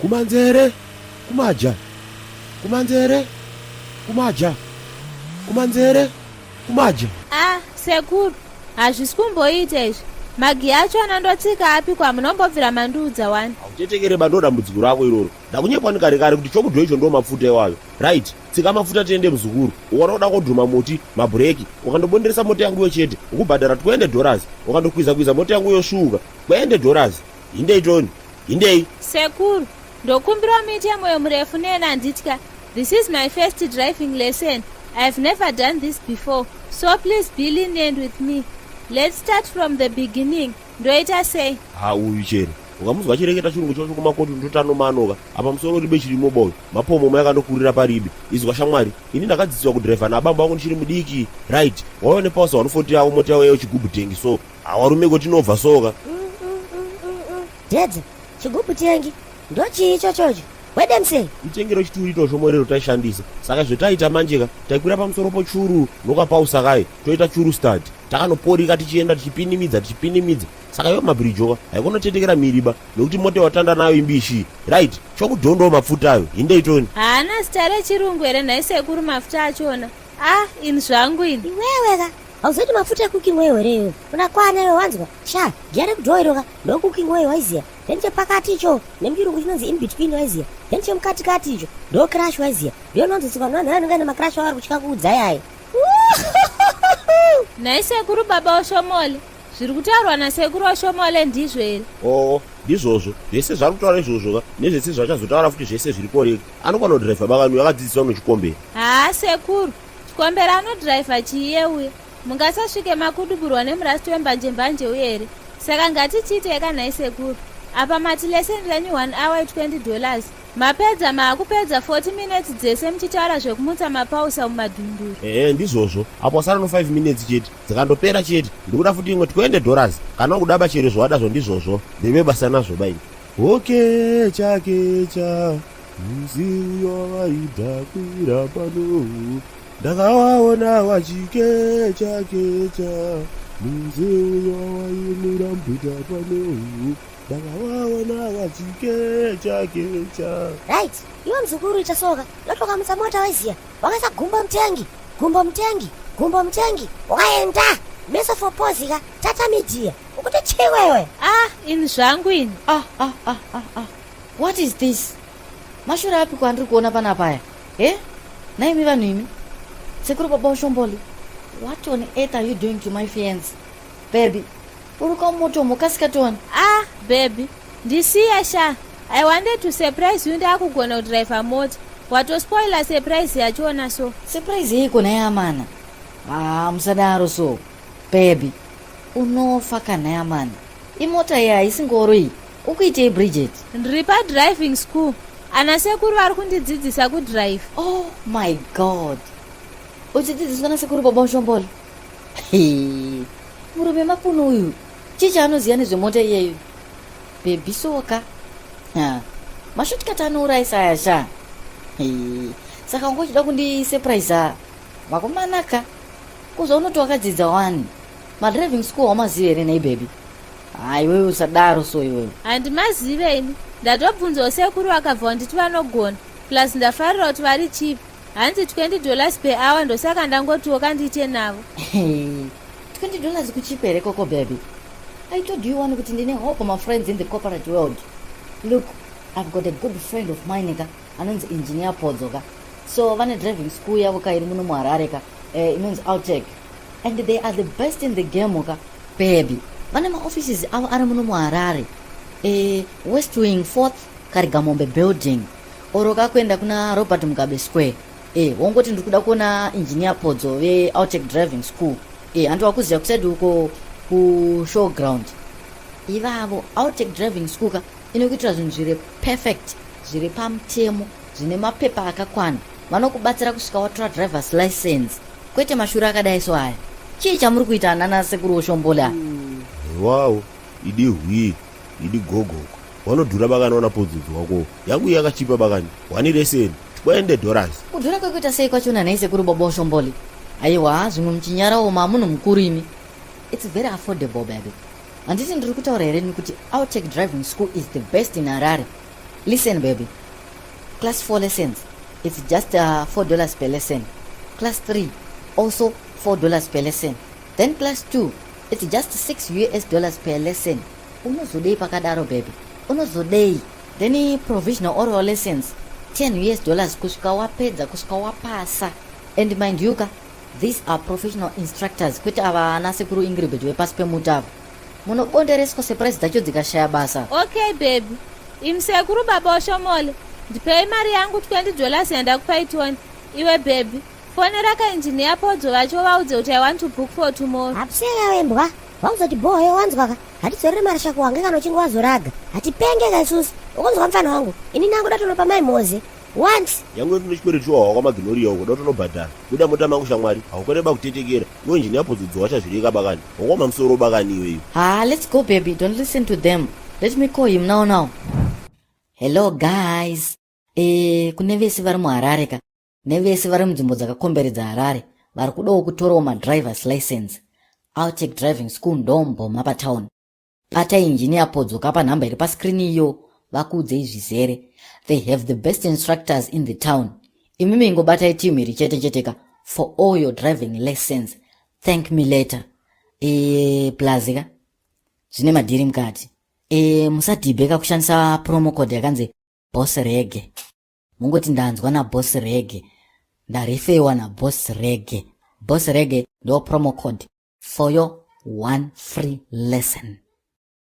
Kumanzere, kumaja, kumanzere, kumaja, kumanzere, kumaja. Ah, sekuru, hazvisi kumboita izvi. Magiya acho anondotsika api kwamunombobvira mandiudza wani? Hautetekere ba, ndo dambudziko rako iroro. Ndakunyepa ni kare kare kuti chokudho icho ndo mafuta iwayo. Right, tsika mafuta tiende muzukuru. Ukaona kuda kodhuma muti, mabhureki, ukandobonderesa mota yangu iyo chete, ukubhadhara $20. Ukandokwiza kwiza mota yangu yosvuuka, $20. Hindei Tony, hindei. Sekuru, ndokumbirawo muite moyo murefu neni handitya. This is my first driving lesson. I've never done this before. So please be lenient with me. Let's start from the beginning. Ndoita sei? Ha, uyu chere ukamuzwa achireketa chirungu chacho kumakoti ndotanomanoka apa musoro ribe chirimo boyo mapomo mayakandokurira paribe. Izwa shamwari, ini ndakadzidziswa kudhiraivha naabambo vangu ndichiri mudiki. Right, wauya nepausa 140 yavo mota yavo yechigubhu tengi, so hawarumeko tinobva soka. Dedza, chigubhu tengi ndochii ichochocho? Wedemsei. Itengero chituri itozvo morero taishandisa. Saka zvetaita manjeka, taikwira pamusoro pochuru nokapausa kai toita churu start, takanoporika tichienda tichipinimidza tichipinimidza. Saka iwo mabhirijoka haikonotetekera miriba nekuti mota watanda nayo imbishi. Right, chokudhondowo mafuta ayo. Hindei Tony. Haana zita rechirungu here nhai sekuru mafuta achona? Ah, ini zvangu ini. Iwewe ka, hauzoiti mafuta ecooking oil here iwe? Unakwana iwe, wanzwa? Sha, giya rekudhoo iro ka, ndo cooking oil, waiziya? Then chepakati icho nemuchirungu chinonzi in between, waiziya? Then chemukatikati icho ndo crash, waiziya? Ndiyo inonzotsikwa nevanhu vanenge vane macrash avari kutya kuudza yayo. Nhai sekuru baba Oshomole, zviri kutaurwa nasekuru Oshomole ndizvo here? Oo, ndizvozvo zvese zvari kutaura izvozvo ka, nezvese zvachazotaura futi zvese zviri koreka. Anokwana kudhiraivha bakani uyo, akadzidziswa nochikombera. Haa sekuru, chikombera anodhiraivha chiiye uye? Mungasasvike makuduburwa nemurasti wembanje mbanje uye here? Saka ngatichiitei ka nhai sekuru? Apa mati lesson renyu 1 hour $20. Mapedza maakupedza 40 minutes dzese muchitaura zvekumutsa mapausa mumadhunduru. Ehe, ndizvozvo. Apo wasara no 5 minutes chete, dzikandopera chete ndikuda futi imwe $20. Kana wakudaba chero zvawadazvo ndizvozvo, ndeve basa nazvo baini. Okecha kecha musi uyo waidhakwira pano, ndakawaona wachikecha kecha musi uyo waimwira mbuta pano, ndakawaona wachikecha kecha. Right, iwe muzukuru ita soka, ndotokamutsa mota, waiziya? Wakaisa gumbo mutengi, gumbo mutengi, gumbo mutengi, wakaenda meso for pozika tata media ukuti chiwewe. Ah, ini zvangu ini. Ah, ah, ah, ah, ah. What is this? Mashura api kwandiri kuona panapa aya? E, naimi vanhu imi, sekuru baba Ushomboli, what on earth are you doing to my fiance? Baby, buruka mumoto, kasika tione. Ah, baby, ndisiye sha. I wanted to surprise you, ndakugona kudhiraivha mota. Watospoila surprise yachona so. Surprise yeiko nhai amana? Ah, musadaro so. Baby, unofa kanhai amana. Imota iyi haisi ngoro iyi. Ukuitei, Bridget? Ndiri padriving school. Ana sekuru vari kundidzidzisa kudhiraivha. Oh my God, uchidzidziswa nasekuru baba Ushomboli? Murume mapunu uyu, chii chaanoziva nezvemota iyeyu? Baby, soka. Ha, mashortcut anourayisa aya sha. Saka wanga uchida kundisurprise vakomanaka kuzva unoti wakadzidza wani madriving school wamaziva here nhai baby? Ha, iwewe usadaro so iwewe. Handimazive ini. Ndatobvunzawo sekuru vakabva vanditi vanogona. Plus ndafarira kuti vari cheap. Hanzi $20 per hour, ndosaka ndangotiwo kandiite navo. $20 kuchipa here koko baby? I told you one kuti ndine hope my friends in the corporate world. Look, I've got a good friend of mine ka, anonzi Engineer Podzo ka. So vane driving school yavo ka iri muno muHarare ka, inonzi Outech, and they are the best in the game ka baby. Vane maoffices avo ari muno muHarare, West Wing, fourth Karigamombe building, oro kakuenda kuna Robert Mugabe Square. Wongoti ndiri kuda kuona Engineer Podzo veOutech Driving School. Handi wakuziva kuside uko kushowground ivavo. Outech Driving School ka inokuitira zvinhu zviri perfect, zviri pamutemo, zvine mapepa akakwana. Vanokubatsira kusvika watora drivers license, kwete mashura akadai so aya. Chii chamuri kuita nana sekuru Woshombole aya? Wow, idi hwii, idi gogoko. Vanodhura bakani wana podzodzi wako. Yangu yakachipa bakani. One lesson, $20. Kudhura kwekuita sei kwachona nhai sekuru baba Ushomboli? Aiwa, zvimwe muchinyarawo mamunhu mukuru imi. It's very affordable, baby. Handiti ndiri kutaura here ini kuti Outech Driving School is the best in Harare? Listen baby, class 4 lessons, it's just $4 per lesson. Class 3 also $4 per lesson. Then class 2, it's just $6 per lesson. Unozodei pakadaro baby? Unozodei? Then provisional oral lessons, $10 kusvika wapedza, kusvika wapasa. And mind you ka, these are professional instructors, kwete ava ana sekuru Ingrid vepasi pemuti ava. Munobondereswa surprise dzacho dzikashaya basa. Okay baby. Imi sekuru baba Oshomole, ndipei mari yangu $20 yandakupai 20. Iwe baby, fonera kainjiniya Podzo vacho, vaudze kuti I want to book for tomorrow. Hapuseka wembwa, wauzoti bhoyo, wanzwaka? Hatidzorere mari shako wange kana uchinge wazoraga. Hatipengeka isusu, ukunzwa mufana wangu? Ini nangu datonopa mai Moze once. Yangu tine chikwereti chiwawa kwamaginoriya uko, datonobhadhara. Buda mota mangu shamwari, haukoreba kutetekera. Iwe injiniya Podzo dzowachazvireka bakani, wakoma musoro bakani iweyo. Ah, let's go baby, don't listen to them. Let me call him now now. Hello guys. Kune vese vari muHarare ka, nevese vari munzvimbo dzakakomberedza Harare, vari kudawo kutorawo madrivers license, Altec Driving School ndomboma patown. Batai Injiniya Podzoka panhamba iri paskrini iyo, vakuudzei zvizere. They have the best instructors in the town. Imimi ingobatai timu iri chete chete ka for all your driving lessons. Thank me later. Plus ka, zvine madhiri mukati. Musadhibheka kushandisa promo code yakanzi Boss Rege. Mungoti ndanzwa naBoss Rege, ndarifewa naBoss Rege. Boss Rege ndo promo code for your one free lesson.